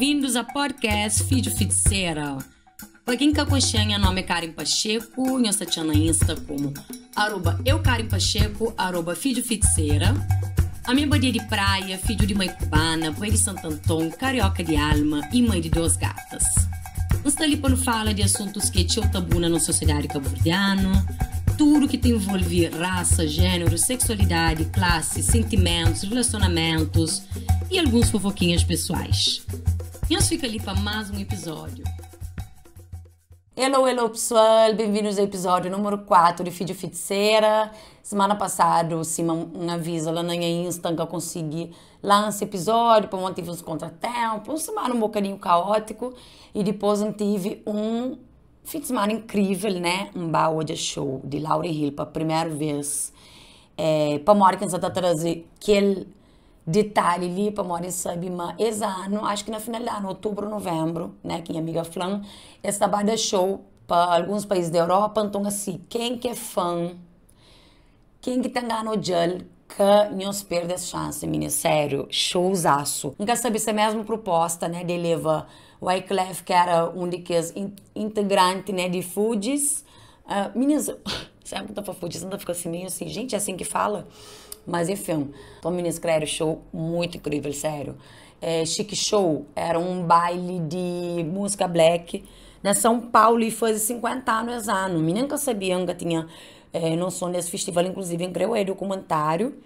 Bem-vindos a podcast Fidju Fitiseira. Pa quem ka conhece, nha nome é Karen Pacheco, nho sta txan na Insta como @eukarenpacheco, @fidjufitiseira. Ami é badia di praia, fidju di mãe cubana, pai di Santo Anton, carioca di alma e mãe di duas gatas. N sta li pa nu fala di assuntos ki é txeu tabu na nos sociedade cabo-verdiano, tudo ki ta envolve raça, gênero, sexualidade, classe, sentimentos, relacionamentos e alguns fofoquinhas pessoais. Nhos fika li pa más um episódio. Hello, hello pessoal, bem-vindos ao episódio número 4 de Fidju Fitiseira. Semana passado, sima N avisa lá na nha Insta, N ka consegui lança episódio, pamodi tive uns contratempo, um semana um bocadinho caótico e depois N tive um fim de semana incrível, né? N ba odja show di Lauryn Hill pa primeru vez. É, pamodi ki N sa ta traze kel Detalhi li, pamodi N sabe ma es anu, acho ki na final di anu, otubru, nuvenbru, né, ki nha amiga fla-m, es ta ba da show pa alguns país di Europa, nton asi, ken ki é fan, ken ki ten gana odja-l, ka nhos perde es xansi, minis, sériu, showzasu. N ka sabe se mesmu proposta, né, de leva Wyclef, ki era un di kes integranti, né, di Fugees, Minis, sempre ta fla Fugees, N ta fika assim meio assim, gente, é assim que fala? Mas enfim, então minis credo, show muito incrível, sério. É, Chic Show era um baile de música black na São Paulo e faz 50 anos esse ano. Menina nunca sabia, nunca tinha noção desse festival, inclusive em creio é documentário,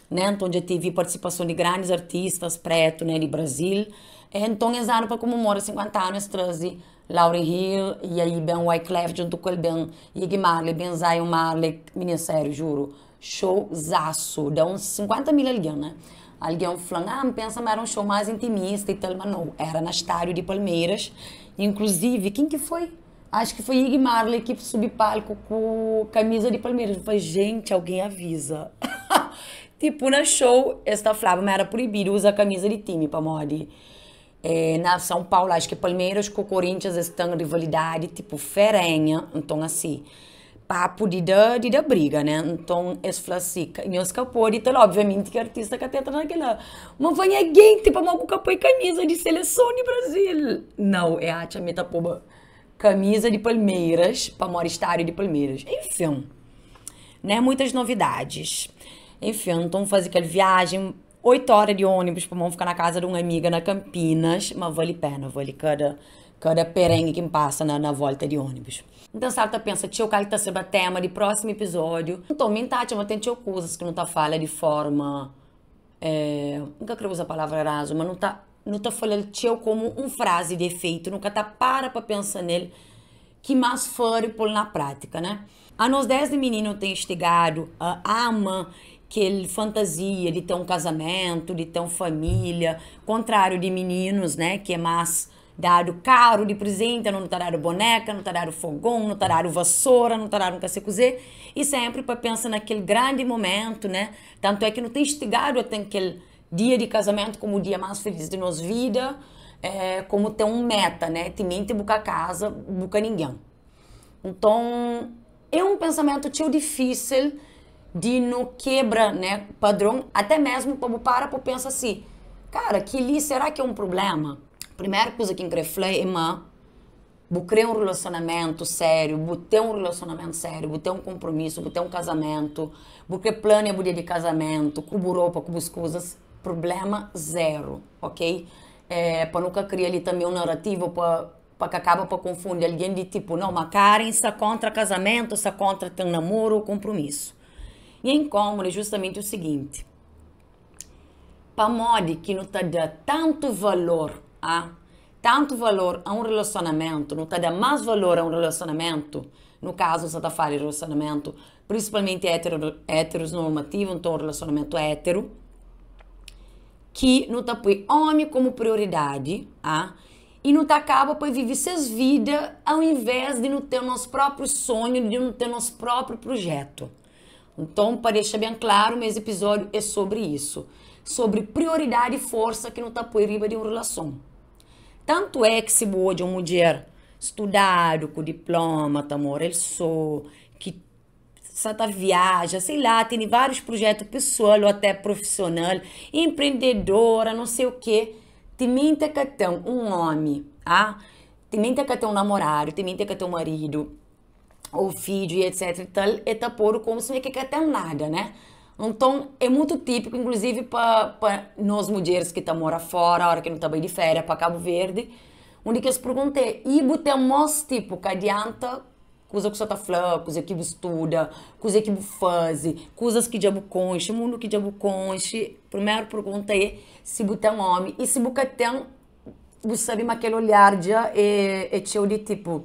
né? Então já tive participação de grandes artistas preto, né, de Brasil. Então esse ano para comemorar 50 anos trazer Lauryn Hill, e aí ben Wyclef djuntu ku el ben Iggy Marley, ben Zion Marley, minha sério, juro, showzaço, dá uns 50 mil alguém, né? Alguém falando, ah, pensa, mas era um show mais intimista e tal, mas não, era na estádio de Palmeiras, inclusive, quem que foi? Acho que foi Iggy Marley que subiu palco com camisa de Palmeiras. Eu falei, gente, alguém avisa. Tipo, na show, esta falava, mas era proibido usar camisa de time para morrer. É, na São Paulo, acho que Palmeiras com Corinthians estão em rivalidade, tipo, ferrenha. Então, assim, papo de da briga, né? Então, eles falam assim, nós escapou e tal, obviamente que artista que tenta naquela. Mas vem alguém, tipo, mal com capô e camisa de seleção de Brasil. Não, é a tia meta poba camisa de Palmeiras, para morar estádio de Palmeiras. Enfim, né? Muitas novidades. Enfim, então fazer aquela viagem, 8 horas de ônibus para ficar na casa de uma amiga na Campinas, mas vale a pena, vale cada perrengue que passa na volta de ônibus. Então, sabe, pensa, tio, qual tá sendo o tema de próximo episódio. Então, minha tati, mas tem tio coisas que não tá fala de forma, nunca quero usar a palavra raso, mas não tá falando tio como uma frase de efeito, nunca tá para pensar nele, que mais for pôr na prática, né? A nós desde menino tem instigado a ama que ele fantasia de ter um casamento, de ter uma família, contrário de meninos, né, que é mais dado caro de presente, não tá dado boneca, não tá dado fogão, não tá dado vassoura, não tá dado um cacete, e sempre para pensar naquele grande momento, né? Tanto é que não tem instigado até aquele dia de casamento como o dia mais feliz de nossa vida, como ter um meta, né? Temente buscar casa, buscar ninguém. Então, é um pensamento tão difícil de não quebra, né, padrão, até mesmo para para pensar assim, cara, que ali será que é um problema? Primeira coisa que eu falei é, mas vou criar um relacionamento sério, vou ter um relacionamento sério, vou ter um compromisso, vou ter um casamento, vou ter plano de casamento, com roupa, com as coisas, problema zero, ok? É, para nunca criar ali também um narrativo para que acaba para confundir alguém de tipo, não, mas Karen está contra casamento, está contra ter um namoro ou compromisso. E é incômodo é justamente o seguinte, para modo que não está dando tanto valor a tanto valor a um relacionamento, não está dando mais valor a um relacionamento, no caso, você está falando de relacionamento, principalmente heteronormativo, então um relacionamento hétero, que não está põe homem como prioridade, ah, e não tá acaba para viver suas vidas ao invés de não ter nosso próprio sonho, de não ter nosso próprio projeto. Então, para deixar bem claro, esse episódio é sobre isso. Sobre prioridade e força que não está por riba de uma relação. Tanto é que se boa de uma mulher estudado, com diploma, tá amor, ele sou, que só viaja, sei lá, tem vários projetos pessoal ou até profissional, empreendedora, não sei o quê. Timenti ka ten un ómi, ah, timenti ka ten un namoradu, timenti ka ten un maridu, ou fidju i etc i tal, e ta podu komu si ki ka ten nada, né? Nton, é mutu típiku, inkluzivi pa nos mudjeris ki ta mora fora, ora ki nu ta bai di féria pa Kabu Verdi, un di kes pergunta é, i bu ten mos? Tipu, ka adianta kuza ku sa ta fla, kuze ki bu studa, kuze ki bu faze, kuzas ki dja bu konxe, mundu ki dja bu konxe. Primeru pergunta é si bu ten omi, i si bu ka ten, bu sabe ma kel olhar dja é txeu di tipu,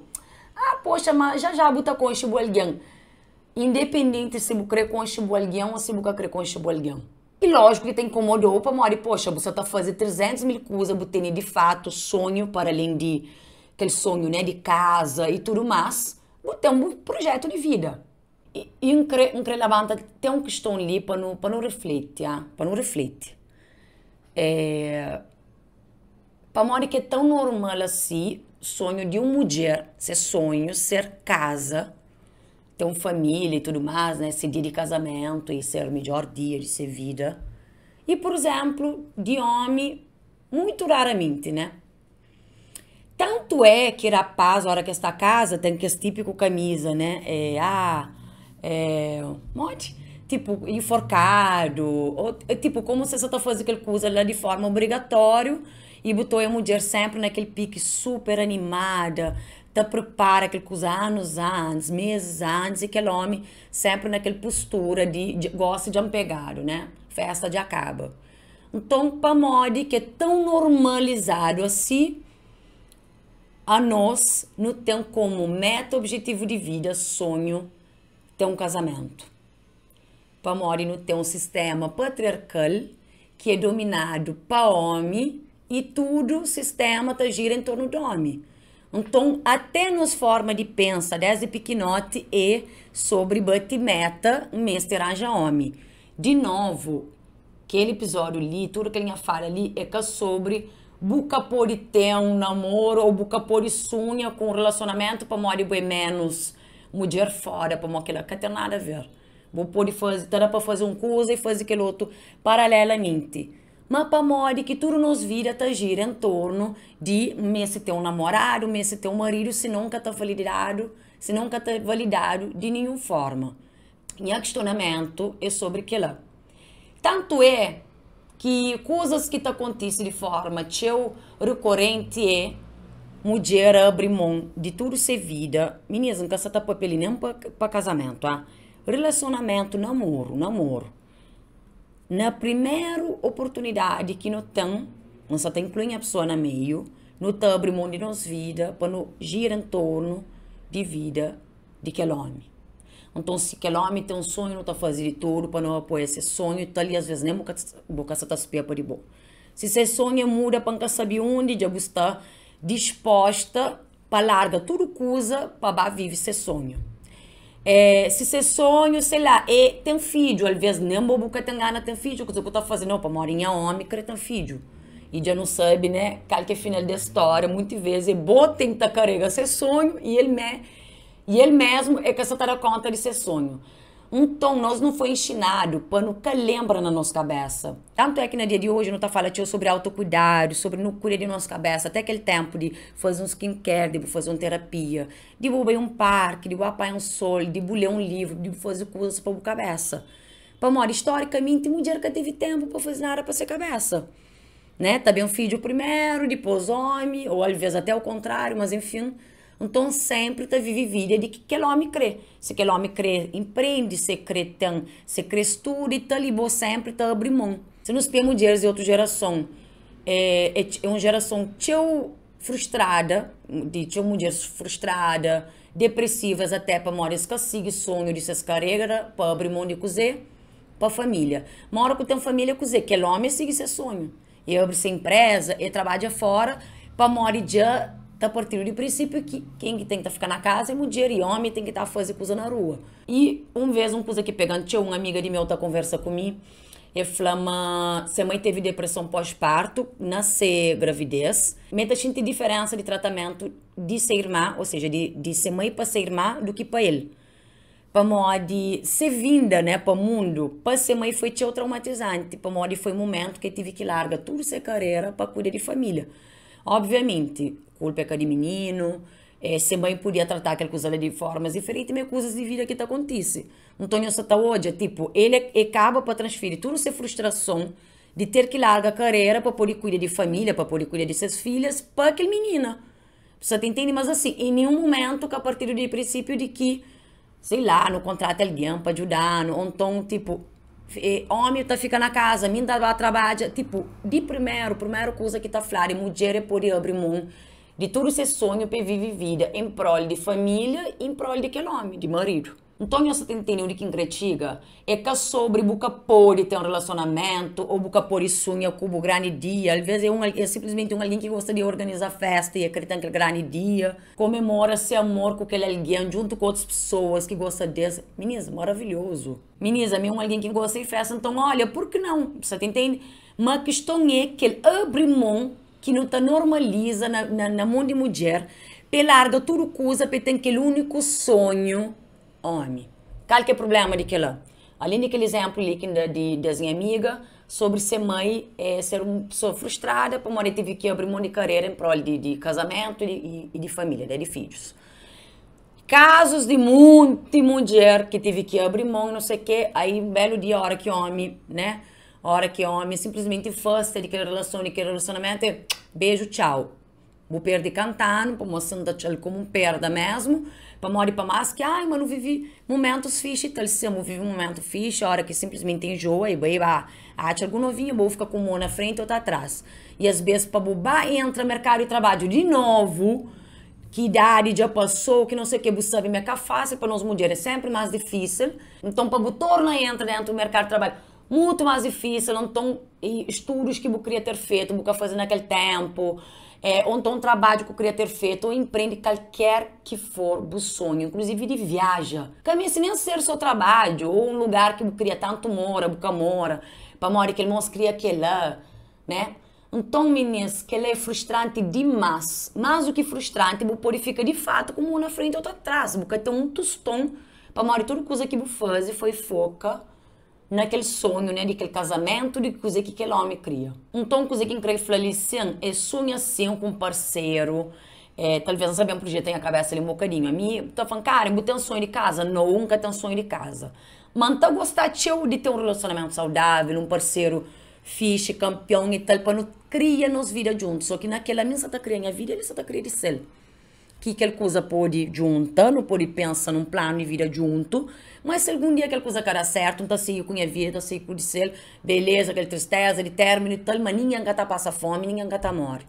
ah, poxa, ma já já bu ta konxe bu algen. Independenti si bu kre konxe bu algen ô si bu ka kre konxe bu algen. I lójiku ki ta inkomoda-u pamodi, poxa, bu sa ta faze 300 mil kuza, bu tene di fatu sonhu para alén di kel sonhu, né, di kaza i tudu más, bu ten bu projetu di vida. I N kre, N kre labanta ten un kiston li pa nu, pa nu rifliti, ah, pa nu rifliti. É, pamodi ki é tãu normal asi sonhu di un mudjer, se sonhu ser kaza, ten un família i tudu más, né, se dia di kazamentu i ser midjór dia di se vida. I pur izénplu, di ómi, mutu raramenti, né? Tantu é ki rapaz, óra ki es ta kaza, ten kes típiku kamiza, né? É, ah, é, modi? Tipu, inforkadu, ô tipu, komu si es sa ta faze kel kuza la di forma obrigatóriu i bu ta oia mudjer sénpri na kel piki super animada, ta pripara kel kuza anus antis, mezis antis, i kel ómi sénpri na kel postura di gósi dja N pegadu, né? Fésta dja kaba. Nton, pamodi ki é tãu normalizadu asi, anos nu ten komu méta, objetivu di vida, sonhu, ten un kazamentu. Pamodi nu ten un sistéma patriarkal ki é dominadu pa ómi i tudu sistéma ta jira en tornu di ómi. Nton, até nos forma di pensa désdi pikinoti é sobri bati méta, N meste ranja ómi. Di novu, kel episódiu li, tudu kel nha fala li é ka sobri bu ka pode ten un namoru ô bu ka pode sunha ku un relasionamentu pamodi bu é ménus mudjer fóda, pamodi kel-la ka ten nada a ver. Bu pode faze, ta da pa faze un kuza i faze kel otu paralelamenti. Má pamodi ki tudu nos vida ta jira en tornu di N meste ten un namoradu, N meste ten un maridu, sinon N ka ta validadu, sinon N ka ta validadu di ninhun fórma. Nha kistionamentu é sobri kel-la. Tantu é ki kuzas ki ta kontise di forma txeu rikorenti é mudjer abri mon di tudu se vida, minis N ka sa ta papia li nen pa kazamentu, ah, rilasionamentu, namoru, namoru. Na primeru oportunidadi ki nu ten, N sa ta inklui nha pesoa na meiu, nu ta abri mon di nos vida pa nu jira en tornu di vida di kel ómi. Nton, si kel ómi ten un sonhu, nu ta faze di tudu pa nu apoia se sonhu, tal i asvês nen bu ka sa ta spia pa di bo. Si se sonhu é muda pa N ka sabe undi, dja bu sta disposta pa larga tudu kuza pa ba vive se sonhu. Si se sonhu, sei la, é ten fidju, alvês nen bo bu ka ten gana ten fidju, kuza ku ta faze? Nau, pamodi nha ómi krê ten fidju. I dja nu sabe, né, kal ki é final des stória, munti vês é bo ten ki ta karega se sonhu i el mé I el mésmu el ka sa ta da kónta di se sonhu. Nton, nos nu foi inxinadu pa nu ka lenbra na nos kabésa. Tantu é ki na dia di oji nu ta fala txeu sobri autokuidadu, sobri nu kuida di nos kabésa, até kel ténpu di faze un skincare, di bu faze un terapia, di bu bai un parki, di bu apanha un sol, di bu lé un livru, di bu faze kuzas pa bu kabésa. Pamodi, istorikamenti, mudjer ka tevi ténpu pa faze nada pa se kabésa. Né? Ta ben fidju primeru, dipôs ómi, ô alvês até okontráriu, mas enfin. Nton sénpri ta vive vida di ki kel ómi krê. Si kel ómi krê inprende, si el krê ten, si el krê studa i tal, i bo sénpri ta abri mon. Si nu spia mudjeris di otu jerason, é é un jerason txeu frustrada, di txeu mudjeris frustrada, depresivas até pamodi es ka sigi sonhu di ses karera pa abri mon di kuzê? Pa família. Ma óra ku ten família kuzê? Kel ómi sigi se sonhu. E abri se inpreza, e trabadja fora, pamodi dja ta partidu di prinsipiu ki ken ki ten ki ta fika na kaza é mudjer i omi ten ki ta faze kuza na rua. I un vez un kuza ki pegan txeu, un amiga di meu ta konversa ku mi, e fla ma se mai tevi depreson pós-partu na se gravidez, ma e ta xinti diferensa di tratamentu di se irma, ou seja, di se mai pa se irma du ki pa el. Pamodi se vinda, né, pa mundu, pa se mai foi txeu traumatizanti, pamodi foi mumentu ki el tive ki larga tudu se karera pa kuida di família. Obviamenti, kulpa é ka di mininu, se mai podia tratá kel kuza la di formas diferenti, ma é kuzas di vida ki ta kontise. Nton nhos sa ta odja, tipu, el e kaba pa transfiri tudu se frustrason di ter ki larga karera pa pode kuida di família, pa pode kuida di ses filhas, pa kel minina. Bu sa ta intende? Mas asin, en ninhun mumentu ka partidu di prinsípiu di ki, sei la, nu kontrata algen pa djuda-nu, ô nton, tipu, ómi ta fika na kaza, mi N ta ba trabadja. Tipu, di primeru, primeru kuza ki ta fladu é mudjer é pode abri mon di tudu ses sonhu pa e vive vida en prol di família i en prol di kel ómi, di maridu. Nton nhos sa ta intende undi ki N kre txiga? É ka sobri bu ka pode ten un relasionamentu ô bu ka pode sunha ku bu grandi dia. Alvês é un é sinplismenti un algen ki gosta di organiza fésta i el kre ten kel grandi dia, komemora se amor ku kel algen djuntu ku otus pesoas ki gosta di es. Minis, maravilhozu! Minis, ami é un algen ki gosta di fésta, nton olha, pur ki nau? Bu sa ta intende? Ma kiston é kel abri mon ki nu ta normaliza na, na, na mon di mudjer pa e larga tudu kuza pa e ten kel úniku sonhu ómi. Kal ki é prubléma di kel-la? Alén di kel izénplu li ki N da di des nha amiga sobri se mai é ser un pesoa frustrada pamodi el tevi ki abri mon di karera en prol di di kazamentu i di família, di fidjus. Kazus di munti mudjer ki tevi ki abri mon no sei ke, ai un belu dia ora ki ómi, né, ora ki ómi sinplismenti fasta di kel relason, di kel relasionamentu, é beju txau. Bu perde kantanu, pamodi si N ta txal komu un perda mesmu, pamodi pa más ki ai ma nu vivi mumentus fixi i tal, sin, bu vivi mumentu fixi ora ki sinplismenti enjoa i bai ba atxa algun novinhu, bo fika ku un mon na frenti otu atras. I as bes pa bu ba entra merkadu di trabadju di novu, ki idadi dja pasou, ki não sei o ke, bu sabe ma é ka fásil pa nos mudjer, é senpri más difísil. Nton pa bu torna entra dentu merkadu di trabadju, mutu más difísil, nton studus ki bu kria ter fetu bu ka faze na kel ténpu, ô nton trabadju ki bu kria ter fetu, ô enprendi kalker ki for bu sonhu, inkluzivi di viaja. Ka meste nen ser so trabadju ô un lugar ki bu kria tantu mora, bu ka mora, pamodi kel mos kria kela, né? Nton, minis, kel-la é frustranti dimás. Más du ki frustranti, bu pode fika di fatu ku mon na frenti otu atras. Bu ka ten un tuston pamodi tudu kuza ki bu faze foi foka na kel sonhu, né, di kel kazamentu, di kuzê ki kel ómi kria. Nton, kuzê ki N krê fla li sin, é sunha sin ku un parseru. É, talvês N sa ben projeta nha kabésa li un bokadinhu. Ami, bu ta fla-m, Karen, bu ten sonhu di kaza? Nau, N ka ten sonhu di kaza. Má N ta gosta txeu di ten un relasionamentu saudável, un parseru Fixi, kanpion i tal pa nu kria nos vida djuntu. So ki na kel ami N sa ta kria nha vida, el sa ta kria di sel. Ki kel kuza pode djunta, nu pode pensa nun planu di vida djuntu, ma si algun dia kel kuza ka da sertu, N ta sigi ku nha vida, el ta sigi ku di sel, beleza, kel tristeza di terminu i tal, ma ningen ka ta pasa fomi, ningen ka ta more.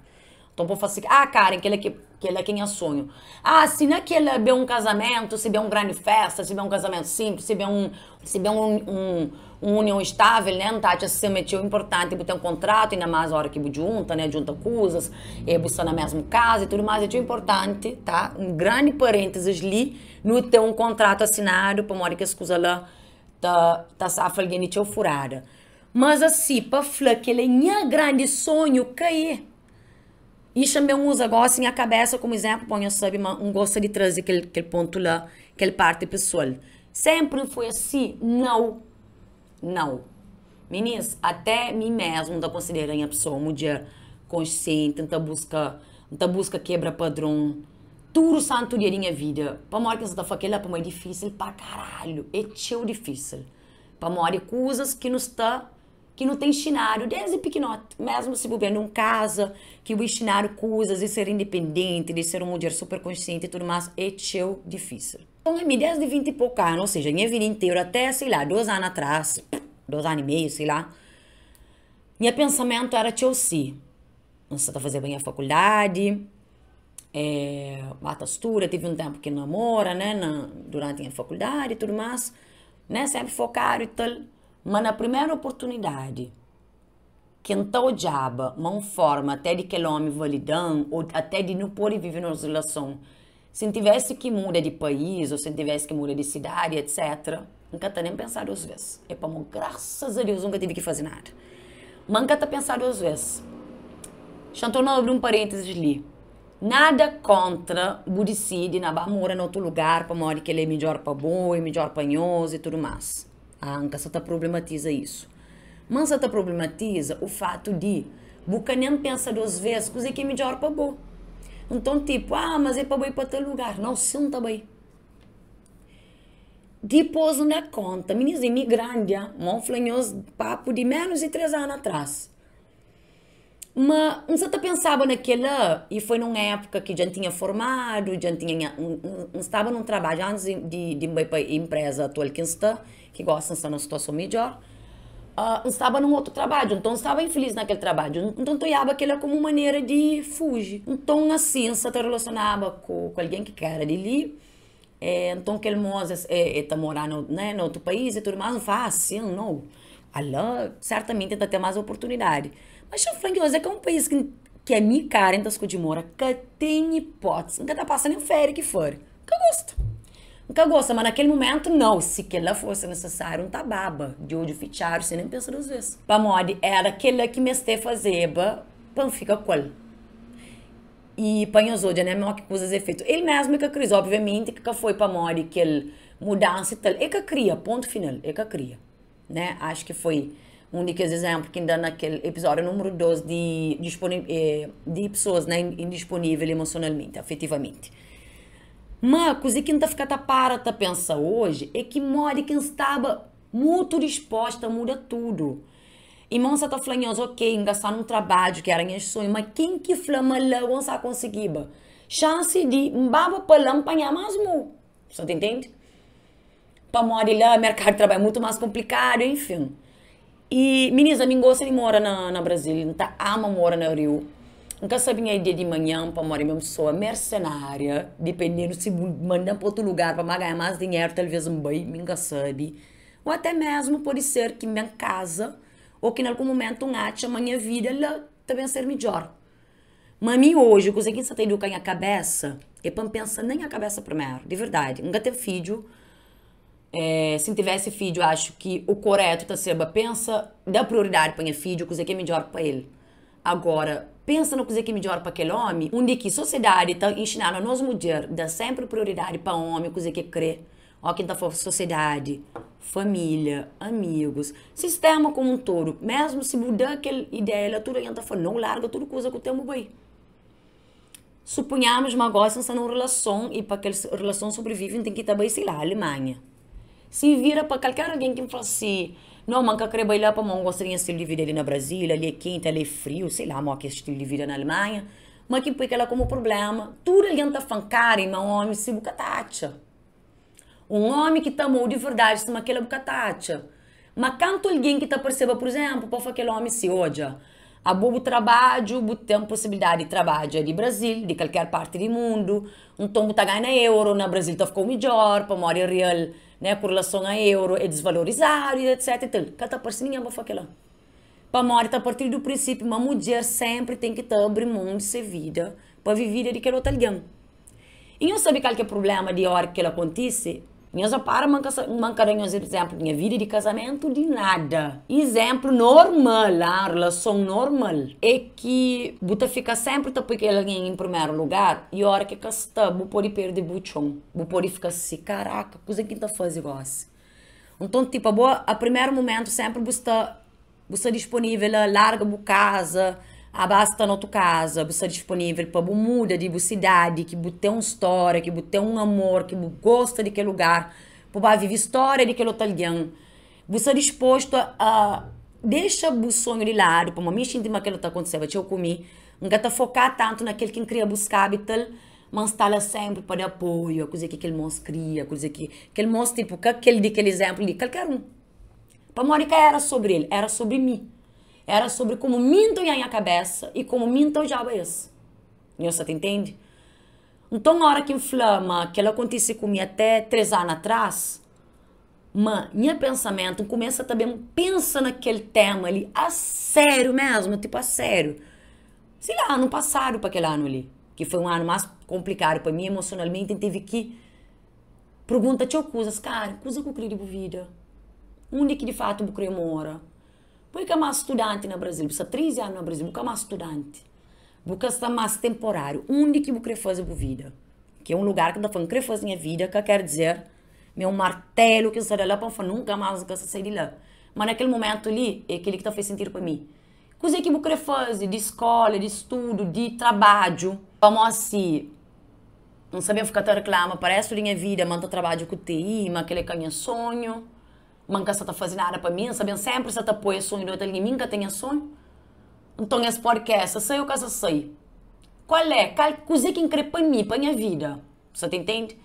Nton bu fla si, ah Karen, kel-la ki, kel-la ki é nha sonhu. Ah, si na kel-la ben un kazamentu, si ben un grandi festa, si ben un kazamentu sinplis, si ben un, si ben un, un, un union estável, né? N ta atxa sin ma é txeu inportanti bu ten kontratu, inda más óra ki bu djunta, né? Djunta kuzas, e bu sta na mésmu kaza i tudu más, é txeu inportanti, tá? Un grandi parêntizis li, nu ten un kontratu asinadu pamodi kes kuza la ta, ta safa algen di txeu furada. Mas asi, pa fla kel-la é nha grandi sonhu, ka é. I tanbe N uza gósi nha kabésa komu izénplu pa nhos sabe ma N gosta di traze kel kel pontu la, kel párti pesoal. Sénpri N foi asi? Nau. Nau. Minis, até mi mésmu N ta konsidera nha pesoa un mudjer konsienti, N ta buska N ta buska kebra padron tudu santu dia di nha vida. Pamodi ki N sa ta fla kel-la? Pamodi é difísil pa karalhu, é txeu difísil. Pamodi kuzas ki nu sta ki nu ta inxinadu desdi pikinoti, mesmu si bu ben di un kaza ki bu inxinadu kuzas di ser indipendenti, di ser un mudjer super konsienti i tudu mas, é txeu difísil. Nton ami desdi 20 i poku anu, ou seja, nha vida interu até, sei lá, 2 anu atrás, 2 anu i meiu, sei lá, nha pensamentu era txeu si, N sta ta fazeba nha fakuldadi, ba ta studa, tive un tenpu ki N namora, né, na duranti nha fakuldadi i tudu mas, né, senpri fokadu i tal. Ma na primeru oportunidadi ki N ta odjaba ma un forma até di kel omi valida-m ô até di nu pode vive nos relason, si N tivesi ki muda di país ô si N tivesi ki muda di sidadi etc. N ka ta nen pensa dos vês. É pamodi grasas a Deus N ka tive ki faze nada. Ma N ka ta pensa dos vês. Xa N torna abri un parêntesis li. Nada kontra bu disidi na ba mora na otu lugar pamodi kel-la é midjór pa bo, é midjór pa nhos i tudu más. Ah, N ka sa ta problematiza isu. Má N sa ta problematiza u fatu di bu ka nen pensa dos vês kuzê ki é midjór pa bo. Nton, tipu, ah, mas é pa bai pa tal lugar. Nau, sin, N ta bai. Dipôs N da kónta, minís é mi grandi, ah, má N fla nhos papu di ménus di três anu atrás. Ma N sa ta pensaba na kel-la i foi nun épuka ki dja N tinha formadu, dja N tinha nha, N staba nun trabadju antis di di N bai pa inpreza atual ki N sta, ki gosi N sta na situason midjór, N staba nun otu trabadju, nton N staba infilis na kel trabadju, nton N ta oiaba kel-la komu un manera di fuji. Nton asin N sa ta relasionaba ku algen ki ka éra di li, nton kel mos e ta mora na otu país i tudu más, N fla, ah sin, nau. Ala, sertamenti N ta ten más oportunidadi. Ma xa fla nhos, é ka un país ki ki ami, Karen, ta skodje mora. Ka ten ipótisi. N ka ta pasa nen féria ki fari. N ka gosta. N ka gosta, ma na kel mumentu, nau. Si kel-la fosi nisisáriu, N ta baba di odju fitxadu, sen nen pensa dos bês. Pamodi éra kel-la ki meste fazeba pa N fika ku el. I pa nhos odja, né, mó ki kuzas é fetu. El mésmu é ka kris, obviamenti ki ka foi pamodi kel mudansa i tal. El ka kria, pontu final, el ka kria. Né? Acho ki foi un di kes izénplu ki N da na kel episódiu númeru 2 di di pesoas, né, indisponível emosionalmenti, afetivamenti. Ma kuzê ki N ta fika ta para ta pensa oji é ki modi ki N staba mutu disposta a muda tudu. Irmon sa ta fla nhos, ok, N gastá nun trabadju ki éra nha sonhu, ma ken ki fla ma la go N sa konsigiba? Xansi di N baba pa la N panhá más mu. Sa ta intende? Pamodi la merkadu di trabadju é mutu más konplikadu, enfin. I minis, ami N gosta di mora na na Brazil, N ta ama mora na Riu. N ka sabe nha dia di manhan pamodi mi é un pesoa mersenária, dipendendu si bu manda-m pa otu lugar pa N ba ganha más dinheru talvês N bai, mi N ka sabe. Ô até mésmu pode ser ki N ben kaza ô ki na algun mumentu N atxa ma nha vida la ta ben ser midjór. Ma mi oji, kuzê ki N sa ta iduka nha kabésa é pa N pensa na nha kabésa primeru, di verdadi. N ka ten fidju, si N tivesi fidju axu ki u korétu ta sérba pensa, da prioridadi pa nha fidju, kuzê ki é midjór pa el. Agora, pensa na kuzê ki é midjór pa kel ómi, undi ki sosiedadi ta inxina-nu anos mudjer da sénpri prioridadi pa ómi, kuzê ki el krê. Ó ki N ta fla sosiedadi, família, amigus, sistéma komu un todu, mésmu si bu da kel ideia la tudu algen ta fla, nau larga tudu kuza ku ten bu bai. Supunhamus ma gósi N sta na un relason i pa kel relason sobrivive N ten ki ta bai, sei la, Alemanha. Si N vira pa kalker algen ki N fla si, nau ma N ka krê bai la pamodi N gosta di nha stilu di vida li na Brazil, ali é kenti, ali é friu, sei la modi ki é stilu di vida na Alemanha, ma ki N poi kel-la komu prubléma, tudu algen ta fla-m, Karen, ma ómi si bu ka ta atxa. Un ómi ki ta ama-u di verdadi sima kel-la bu ka ta atxa. Má kantu algen ki ta parseba, pur izénplu, pa fla kel ómi si, Odja, abo bu trabadju, bu ten posibilidadi di trabadja di Brazil, di kalker parti di mundu, nton bu ta ganha na euro, na Brazil ta fika-u midjór, pamodi real, né, ku relason a euro é disvalorizadu i etc. I tal. Ka ta parse ningen pa fla kel-la. Pamodi ta partir di prinsípiu ma mudjer sénpri ten ki ta abri mon di se vida pa vive vida di kel otu algen. I nhos sabe kal ki é prubléma di óra ki kel-la kontise? Nhos repara ma N ka ma N ka da nhos izénplu di nha vida di kazamentu di nada. Izénplu normal, ah, relason normal é ki bu ta fika sénpri ta poi kel algen en primeru lugar i óra ki el ka sta bu pode perde bu txon. Bu pode fika si, karaka, kuzê ki N ta faze gósi? Nton, tipu, abo a primeru mumentu sénpri bu sta Bu sta disponível a larga bu kaza, a ba sta na otu kaza. Bu sta disponível pa bu muda di bu sidadi, ki bu ten un stória, ki bu ten un amor, ki bu gosta di kel lugar, pa bu ba vive stória di kel otu algen. Bu sta dispostu a dexa bu sonhu di ladu, pamodi mi xinti ma kel-la ta kontiseba txeu ku mi. N ka ta foka tantu na kel ki N kria buskaba i tal, ma N sta la sénpri pa da apoiu a kuzê ki kel môs kria, kuzê ki kel môs, tipu, ka kel di kel izénplu li, kalker un. Pamodi ka éra sobri el, éra sobri mi. Éra sobri komu mi N ta odja nha kabésa i komu mi N ta odjaba es. Nhos sa ta intende? Nton, óra ki N fla ma kel-la kontise ku mi até três anu atras, ma nha pensamentu, N kumesa ta ben pensa na kel téma li asériu mésmu, tipu asériu. Sei la, anu pasadu pa kel anu li, ki foi un anu más konplikadu pa mi emosionalmenti, N tevi ki Pergunta txeu kuzas, kara, kuza ku kre di bu vida? Undi ki di fatu bu kre mora? Bu é ka más studanti na Brazil, bu sta 13 anu na Brazil, bu ka más studanti. Bu ka sta más temporáriu. Undi ki bu krê faze bu vida? Ki é un lugar ki N ta fla, N krê faze nha vida, ka ker dizer ma é un martelu ki N sta da la pa N fla nunka más N ka sta sai di la. Má na kel momentu li, é kel-li ki ta faz sentidu pa mi. Kuzê ki bu krê faze di skóla, di studu, di trabadju? Pamodi si N sabe N fika ta reklama pa réstu di nha vida ma N ta trabadja ku TI, ma kel-li é ka nha sonhu, ma N ka sta ta faze nada pa mi, N sabe N sénpri sta ta apoia sonhu di otu algen, mi N ka ten nha sonhu. Nton es podcast sa sai ô ka sa sai? Kual é? Kal kuzê ki N krê pa mi, pa nha vida? Sa ta intende?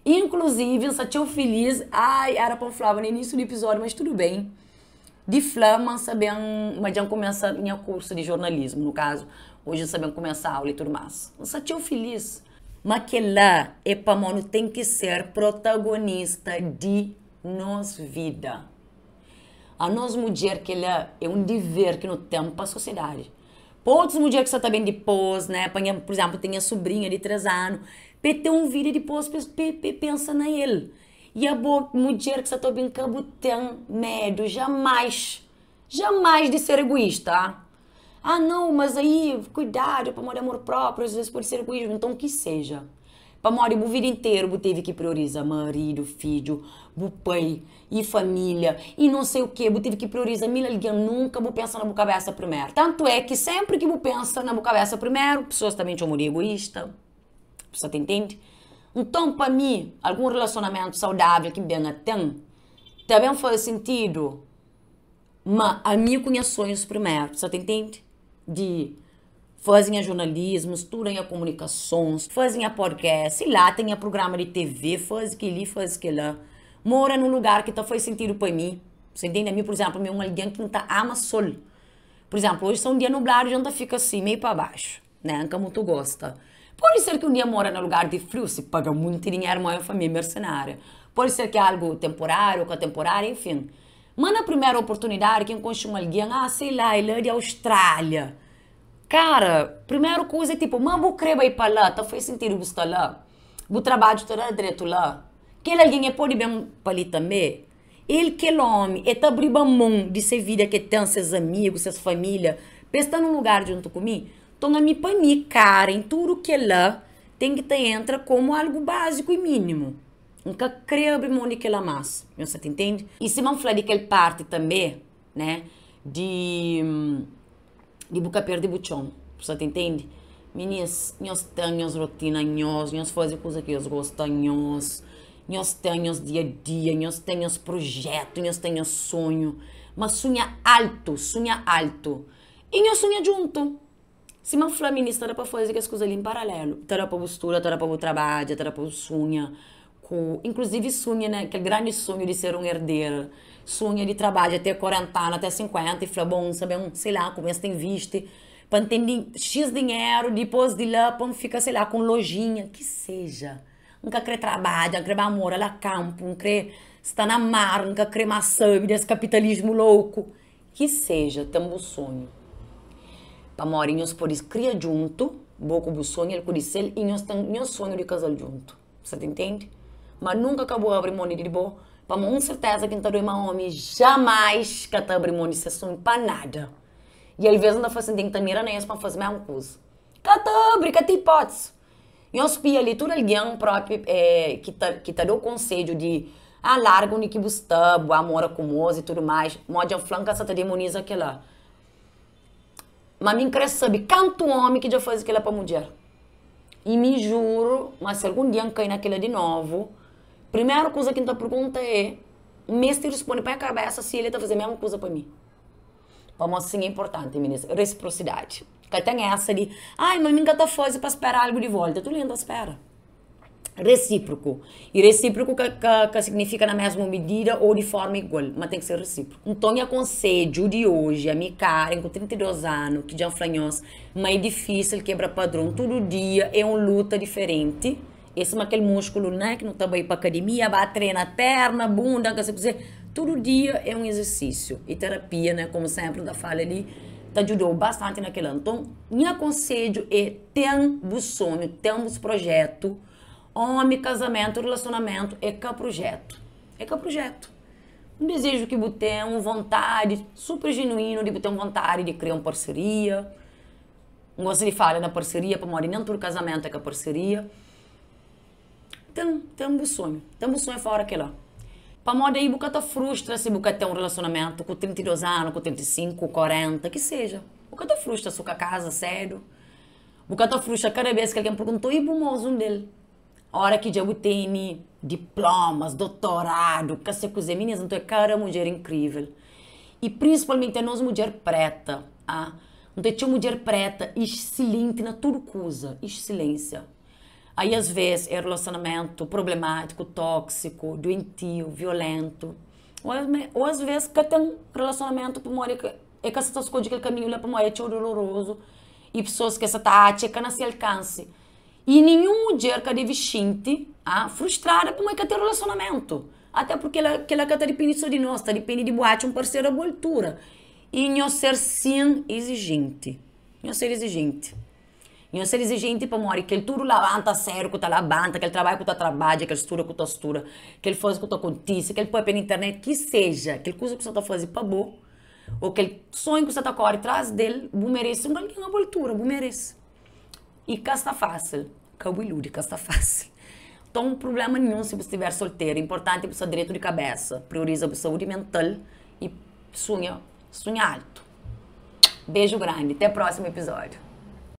Inkluzivi N sta txeu feliz, ai era pa N flaba na inísiu di episódiu, mas tudu ben, di fla ma N sta ben, ma dja N kumesa nha kursu di jornalismu, nu kazu, oji N sta ben kumesa aula i tudu más. N sta txeu feliz. Ma kel-la é pamodi nu ten ki ser protagonista di nos vida. Anos mudjer kel-la é un diver ki nu ten pa sosiedadi. Pa otus mudjer ki sta ta ben dipôs, né, pa nha, pur izénplu, ten nha subrinha di 3 anu, pa el ten un vida dipôs pa el pensa na el. I abo mudjer ki sta ta obi-m ka bu ten medu jamais, jamais di ser egoísta. Ah, nau, mas aí kuidadu pamodi amor própriu às vezes pode ser egoísmu. Nton ki seja. Pamodi bu vida interu bu tevi ki prioriza maridu, fidju, bu pai i família i non sei u ke, bu tevi ki prioriza mil algen, nunka bu pensa na bu kabésa primeru. Tantu é ki sénpri ki bu pensa na bu kabésa primeru, pesoas ta ben txoma-u di egoísta. Bu sa ta intende? Nton, pa mi, algun relasionamentu saudável ki N ben a ten, ta ben faze sentidu ma ami ku nhas sonhus primeru. Bu sa ta intende? Di faze nha jornalismu, studa nha komunikasons, faze nha podcast, sei lá, ten nha prugrama di TV, faze kel-li, faze kel-la. Mora nun lugar ki ta faze sentidu pa mi. Bu sa intende? Ami, pur izénplu, mi é un algen ki N ta ama sol. Pur izénplu, oji sta un dia nubladu dja N ta fika si, meiu pa baxu, né? N ka mutu gosta. Pode ser ki un dia N mora na lugar di friu, si paga munti dinheru, má é un família mersenária. Pode ser ki é algu tenporáriu ô ka tenporáriu, enfin. Má na primeru oportunidadi ki N konxe un algen, ah, sei lá, el é di Austrália. Kara, primeru kuza é tipo, ma bu kre bai pa la, ta fai sintidu bu sta la? Bu trabadju ta da dretu la? Kel algen e pode ben pa li tanbe? El kel omi, e ta abriba mon di se vida ke ten, ses amigu, ses familia, pa e sta nun lugar djuntu ku mi? Nton ami pa mi, Karen, tudu kela ten ki ta entra komu algu baziku i minimu. N ka kre abri mon di kela mas. Nhos sa ta intende? I sima N fla di kel parti tanbe, né, di di bu ka perde bu txon. Bu sa ta intende? Minis, nhos ten nhos rotina nhos, nhos faze kuza ki nhos gosta nhos, nhos ten nhos dia a dia, nhos ten nhos prujétu, nhos ten nhos sonhu. Ma sunha altu, sunha altu. I nhos sunha djuntu. Sima N fla minis, ta da pa faze kes kuza li en paralelu. Ta da pa bu studa, ta da pa bu trabadja, ta da pa bu sunha ku, inkluzivi sunha na kel grandi sonhu di ser un erdera, sunha di trabadja te 40 anu, te 50 i fla, bon, N sta ben, sei la, kumesa ta invisti pa N ten X dinheru, dipôs di la pa N fika, sei la, ku un lojinha, ki seja. N ka kre trabadja, N kre ba mora la kanpu, N kre sta na mar, N ka kre más sabe des kapitalismu louku. Ki seja, ten bu sonhu. Pamodi nhos pode kria djuntu, bo ku bu sonhu, el ku di sel, i nhos ten nhos sonhu di kazal djuntu. Bu sa ta intende? Ma nunka ka bu abri mon di bo, pamodi un serteza ki N ta doi ma omi jamais ka ta abri mon di se sonhu pa nada. I alvês N ta fla sin, ten ki ta mira na es pa N faze mesmu kuza. Ka ta abri, ka ten ipótisi. Nhos spia li tudu algen propi ki ta ki ta dau konsedju di ah larga undi ki bu sta, bu ba mora ku mos i tudu mais, mo dja fla nka sa ta demoniza kela. Ma mi nkre sabi kantu omi ki dja fazi kela pa mudjer. I mi juru ma si algun dia nkai na kela di novu, primeru kuza ki nta pergunta é, n mesti risponde pa nha kabesa si el ta fazi mesmu kuza pa mi. Pamodi sin é inportanti, minis, resiprosidadi. Ka ten esa di, ai, ma mi N ka ta faze pa spera algu di volta. Tudu algen ta spera. Resíproku. I resíproku ka, ka, ka signifika na mesmu midida ô di forma igual, ma ten ki ser resíproku. Nton, nha konsedju di oji, ami Karen, ku 32 anu, ki dja N fla nhos ma é difísil kebra padron tudu dia, é un luta diferenti. É sima kel múskulu, né, ki nu ta bai pa akademia, ba trena perna, bunda, ka sei kuzê. Tudu dia é un izersísiu. I terapia, né, komu sénpri nu ta fala li, ta djuda-u bastanti na kel-la. Nton, nha konsedju é ten bu sonhu, ten bus projetu. Ómi, kazamentu, relasionamentu é ka projetu. É ka projetu. Un dizeju ki bu ten, un vontadi super jenuínu di bu ten vontadi di kria un parseria. N gosta di fala na parseria pamodi nen tudu kazamentu é ka parseria. Ten, ten bu sonhu. Ten bu sonhu fora kila. Pamodi aí bu ka ta frustra si bu ka ten un relasionamentu ku 32 anu, ku 35, ku 40, ki seja. Bu ka ta frustra si bu ka kaza sedu. Bu ka ta frustra kada bes ki algen pergunta-u, i bu mozu un del? Ora ki dja bu tene diplomas, dotoradu, ka se kuze. Minis, nton é kada mudjer inkrivel. I prinsipalmenti anos mudjer preta, ah. Nton é txeu mudjer preta exsilenti na tudu kuza, exsilensia. Aí às vez é relasionamentu problemátiku, tóksiku, duentiu, violentu. Ô às vez ka ten relasionamentu pamodi é ka sa ta skodje kel kaminhu la pamodi é txeu dolorozu i pesoas ki es sa ta atxa é ka na se alkansi. I ninhun mudjer ka debe xinti frustrada pamodi ka ten relasionamentu. Até purki kela ka ta dipende sô di nos, ta dipende di bu atxa un parseru a bu altura. I nhos ser sin izijenti. Nhos ser izijenti. Nhos ser izijenti pamodi kel tudu labanta sédu ku ta labanta, kel trabadja ku ta trabadja, kel studa ku ta studa, kel faze ku ta kontise, kel papia na internet, ki seja kel kuza ku sa ta faze pa bo, ô kel sonhu ku sa ta kóre tras del, bu merese un algen a bu altura, bu merese. I ka sta fásil, ka bu iludi, ka sta fásil. Nton, prubléma ninhun si bu stiver solteru, inportanti bu sta dretu di kabésa, prioriza bu saúdi mental i sunha, sunha altu. Beju grandi, te prósimu epizódiu.